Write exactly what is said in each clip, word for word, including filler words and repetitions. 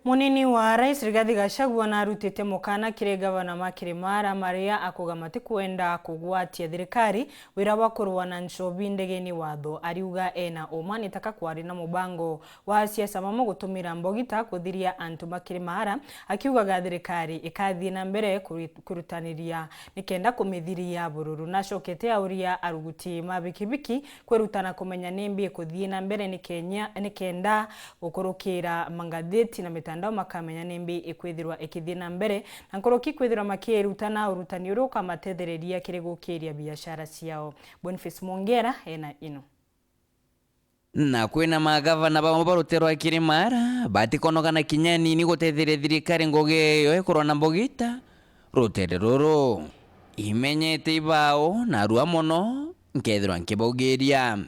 Munini wa Rais Rigathi Gachagua narutite mukana kiri gavana ma Kirimara maria akuga matikwenda kugwatia thirikari wira wa kurua na nchobi ndegeni watho. Ariuga ena uma ni taka kwari na mubango wa asiasa bamwe gutumira mbogita kuthiria antu ba Kirimara, akiugaga thirikari ikathii na mbere kuri-, kurutaniria nikenda kumithiria bururu. Nacokete auria aruguti ma bikibiki kwiruta na kumenya nimbi ikuthii na mbere ni Kenya, nikenda gukurukira mangatheti na mitandao makamenya nimbi ikwithirwa ikithii na mbere, na nkuruki kwithirwa makiruta na urutani uria ukamatethereria kiri gukiria biashara ciao. Boniface Mwongera ena ino. Na kwina magavana bamwe ba rutere rwa Kirimara batikonoga na kinya nini gutetheria thirikari ngugi iyo ikurwa na mbogita rutere ruru. Imenyete ibao narua mono, nkethirwa nkibaugiria.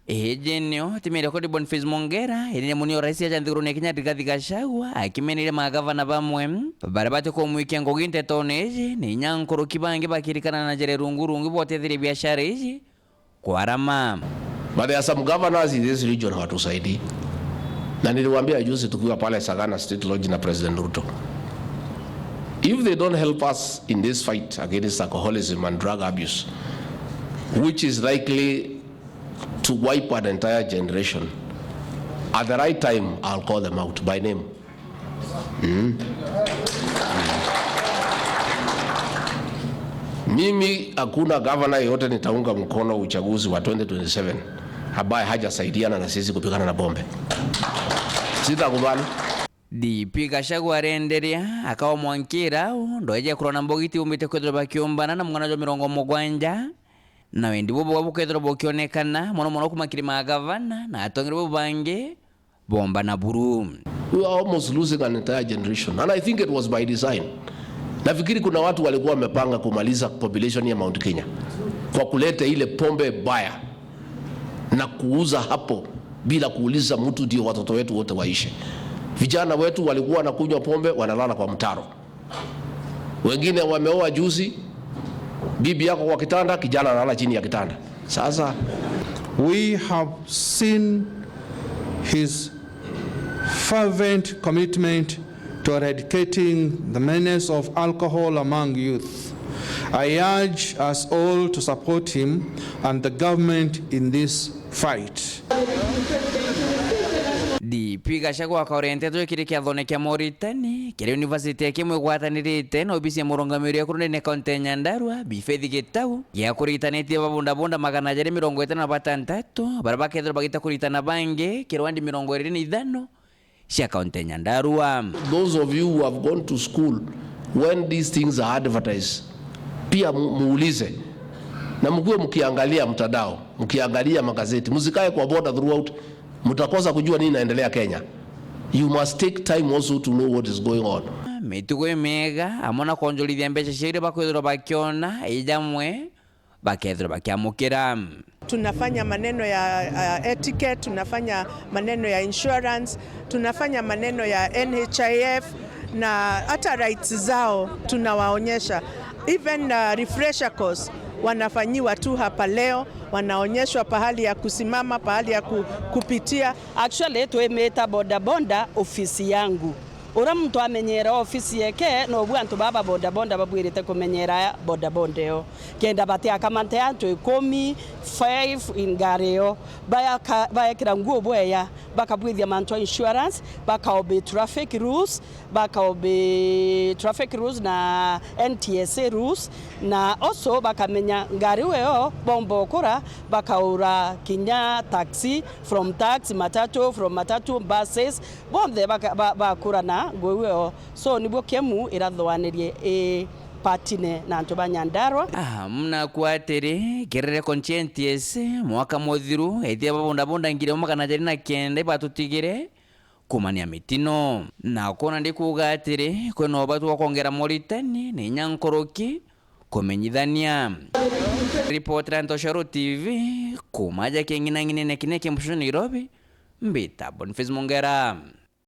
Iji nio ti mirekodi Boniface Mwongera, indi ni munini wa rais aja nthigurune ya Kenya Rigathi Gachagua, akimeniria magavana bamwe baria batikumwikia ngugi ntetone iji, ni inya nkuruki bangi bakirikana na njira irungu rungi bwa utetheria biashara iji kwarama. But there are some governors in this region hawatusaidii. Na niliwaambia juzi tukiwa pale Sagana State Lodge na President Ruto, if they don't help us in this fight against alcoholism and drug abuse, which is likely to wipe an entire generation, at the right time I'll call them out by name. Mm. Mimi hakuna gavana yeyote nitaunga mkono uchaguzi wa twenty twenty-seven ambaye hajasaidiana na sisi kupigana na pombe. Sitakubali. D P Gachagua arenderea akawa mwankira au ndoeje kurona mbogiti umbite kwithirwa bakiumbana na mung'ana jwa mirongo mugwanja, na wendi bubu bukethirwa bukionekana mono mono kuma kiri magavana na atongeri bau bangi bomba na buru. We are almost losing an entire generation and I think it was by design. Nafikiri kuna watu walikuwa wamepanga kumaliza population ya Mount Kenya kwa kuleta ile pombe baya na kuuza hapo bila kuuliza mtu, ndio watoto wetu wote waishe. Vijana wetu walikuwa wanakunywa pombe, wanalala kwa mtaro. Wengine wameoa juzi, bibi yako kwa kitanda, kijana analala chini ya kitanda. Sasa we have seen his fervent commitment to eradicating the menace of alcohol among youth. I urge us all to support him and the government in this fight. D P Gachagua akaoria nteto ikiri kiathone kia Moritani kiria university ya Kemwe igwatanirite na obisi ya murungamiri wa kurunene kaunti ya Nyandarua, Bi Faith Gitau, gia kuritanitie babundabunda magana jari mirongo itano na batantatu baria bakethirwa bagita kuritana bangi kirwandi mirongo iri na ithano cia kaunti ya Nyandarua. Those of you who have gone to school, when these things are advertised, pia mu-, muulize. Na mkuwe mkiangalia mtandao, mkiangalia magazeti, msikae kwa boda throughout, mtakosa kujua nini inaendelea Kenya. You must take time also to know what is going on. Mitugo imiega, amwe na kwonjorithia mbeca cia iria bakwithirwa bakiona, ijamwe bakethirwa bakiamukira. Tunafanya maneno ya, uh, etiquette, tunafanya maneno ya insurance, tunafanya maneno ya N H I F na hata rights zao tunawaonyesha. Even, uh, refresher course wanafanyiwa tu hapa leo, wanaonyeshwa pahali ya kusimama, pahali ya ku-, kupitia. Actually, twimita boda boda ofisi yangu. Uria muntu amenyera ofisi yeke, nobu antu baba boda boda babwirite kumenyera boda boda iyo. Kenda batiakamante antu ikumi, five in ngari iyo. Bayaka-, bayekira nguo bweya, bakabwithia mantu a insurance, bakaobey traffic rules, bakaobey traffic rules na N T S A rules, na also bakamenya ngari iyo bomba ukura, bakaura kinya taxi, from taxi, matatu, from matatu, buses, bonthe baka-, ba-, bakurana nguo iyo. So, nibwo Kemu irathoanirie i partine na antu ba Nyandarua. Ah, muna kwa atiri, kirere conchienties, mwaka muthiru, etia babundabunda ngiri imwe magana jeri na kenda ibatutigire kumania mitino. Na kwona ndi kuuga atiri, kwina ubatu bwa kwongera moritani, ni inya nkuruki, kumenyithania. Ripotera Ntoshoro T V, kuma aja king'inang'inene kine kia Mbushushu Nairobi, mbita Boniface Mongera.